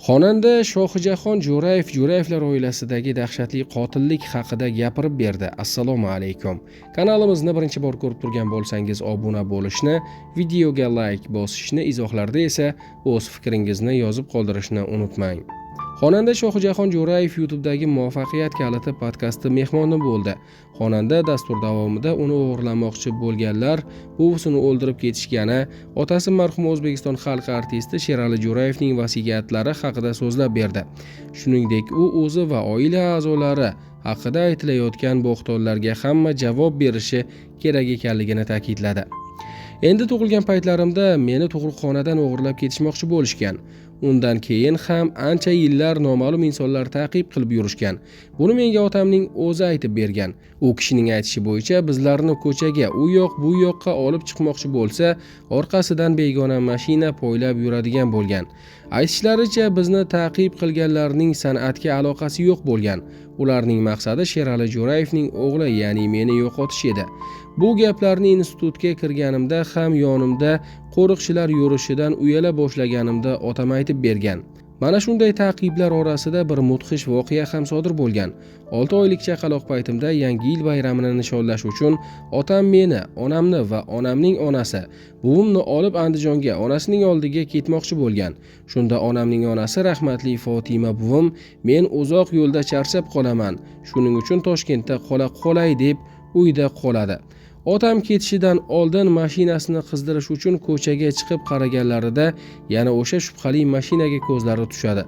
Xonanda Shohijahon Jo'rayev Jo'rayevlar oilasidagi dahshatli qotillik haqida gapirib berdi. Assalomu alaykum. Kanalimizni birinchi bor ko'rib turgan bo'lsangiz, obuna bo'lishni, videoga like bosishni, izohlarda esa o'z fikringizni yozib qoldirishni unutmang. Xonanda Shohijahon Jo'rayev YouTube'dagi Muvaffaqiyat kaliti podkasti mehmoni bo'ldi. Xonanda dastur davomida uni o'g'irlamoqchi bo'lganlar buvisini o'ldirib ketishgani, otasi marhum O'zbekiston xalq artisti Sherali Jo'rayevning vasiyatlari haqida so'zlab berdi. Shuningdek, u o'zi va oila a'zolari haqida aytilayotgan bo'xtonlarga hamma javob berishi kerak ekanligini ta'kidladi. Endi tug'ilgan paytlarimda meni tug'ruqxonadan o'g'irlab ketishmoqchi bo'lishgan. Undan keyin ham ancha yillar noma'lum insonlar ta'qib qilib yurishgan. Buni menga otamning o'zi aytib bergan. U kishining aytishi bo'yicha bizlarni ko'chaga u yoq bu yoqqa olib chiqmoqchi bo'lsa, orqasidan begona mashina poylab yuradigan bo'lgan. Aytishlaricha, bizni ta'qib qilganlarning san'atga aloqasi yo'q bo'lgan. Ularning maqsadi Sherali Jo'rayevning o'g'li, ya'ni meni yo'qotish edi. Bu gaplarni institutga kirganimda ham yonimda qo'riqchilar yurishidan uyala boshlaganimda otam aytib bergan. Mana shunday ta'qiblar orasida bir mudhish voqea ham sodir bo'lgan. 6 oylik chaqaloq paytimda Yangi yil bayramini nishonlash uchun otam meni, onamni va onamning onasi buvimni olib Andijonga onasining oldiga ketmoqchi bo'lgan. Shunda onamning onasi rahmatli Fotima buvim men uzoq yo'lda charchab qolaman, shuning uchun Toshkentda qola qolay deb uyda qoladi. Otam ketishidan oldin mashinasini qizdirish uchun ko'chaga chiqib qaraganlarida yana o'sha shubhali mashinaga ko'zlari tushadi.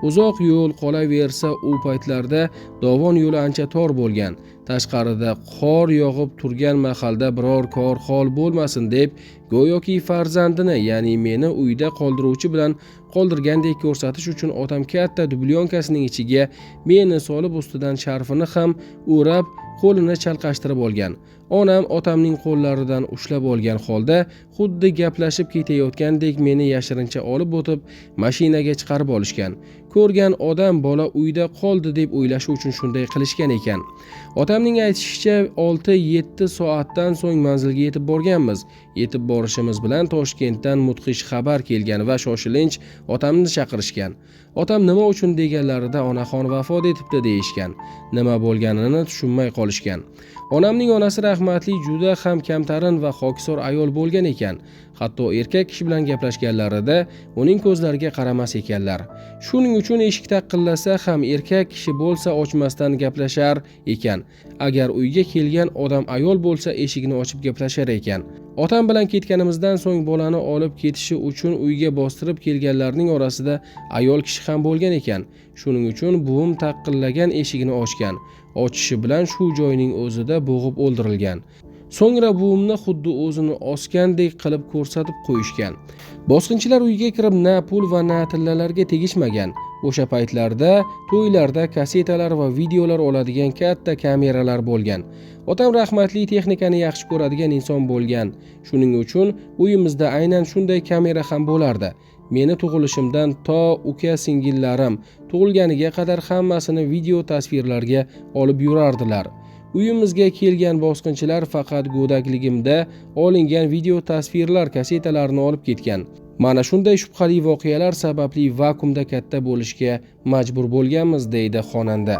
Uzoq yo'l qolaversa, u paytlarda dovon yo'li ancha tor bo'lgan. Tashqarida qor yog'ib turgan mahalda biror kor hol bo'lmasin deb, go'yoki farzandini, ya'ni meni uyda qoldiruvchi bilan qoldirgandek ko'rsatish uchun otam katta dublyonkasining ichiga meni solib, ustidan sharfini ham o'rab, qo'lini chalqashtirib olgan. Onam otamning qo'llaridan ushlab olgan holda xuddi gaplashib ketayotgandek meni yashirincha olib o'tib, mashinaga chiqarib olishgan. Ko'rgan odam bola uyda qoldi deb o'ylashi uchun shunday qilishgan ekan. Otamning aytishicha, 6-7 soatdan so'ng manzilga yetib borganmiz. Yetib borishimiz bilan Toshkentdan mudhish xabar kelgan va shoshilinch otamni chaqirishgan. Otam nima uchun deganlarida onaxon vafot etibdi deyishgan. Nima bo'lganini tushunmay qolishgan. Onamning onasi rahmatli juda ham kamtarin va xokisor ayol bo'lgan ekan. Hatto erkak kishi bilan gaplashganlarida uning ko'zlariga qaramas ekanlar. Shuning uchun eshik taqillasa ham erkak kishi bo'lsa ochmasdan gaplashar ekan. Agar uyga kelgan odam ayol bo'lsa eshikni ochib gaplashar ekan. Otam bilan ketganimizdan so'ng bolani olib ketishi uchun uyga bostirib kelganlarning orasida ayol kishi ham bo'lgan ekan. Shuning uchun buvim taqillagan eshigini ochgan. Ochishi bilan shu joyning o'zida bo'g'ib o'ldirilgan. So'ngra buvimni xuddi o'zini osgandek qilib ko'rsatib qo'yishgan. Bosqinchilar uyga kirib na pul va na tillalarga tegishmagan. O'sha paytlarda to'ylarda kassetalar va videolar oladigan katta kameralar bo'lgan. Otam rahmatli texnikani yaxshi ko'radigan inson bo'lgan. Shuning uchun uyimizda aynan shunday kamera ham bo'lardi. Meni tug'ilishimdan to uka singillarim tug'ilganiga qadar hammasini video tasvirlarga olib yurardilar. Uyimizga kelgan bosqinchilar faqat go'dakligimda olingan video tasvirlar kassetalarini olib ketgan. Mana shunday shubhali voqealar sababli vakuumda katta bo'lishga majbur bo'lganmiz, deydi xonanda.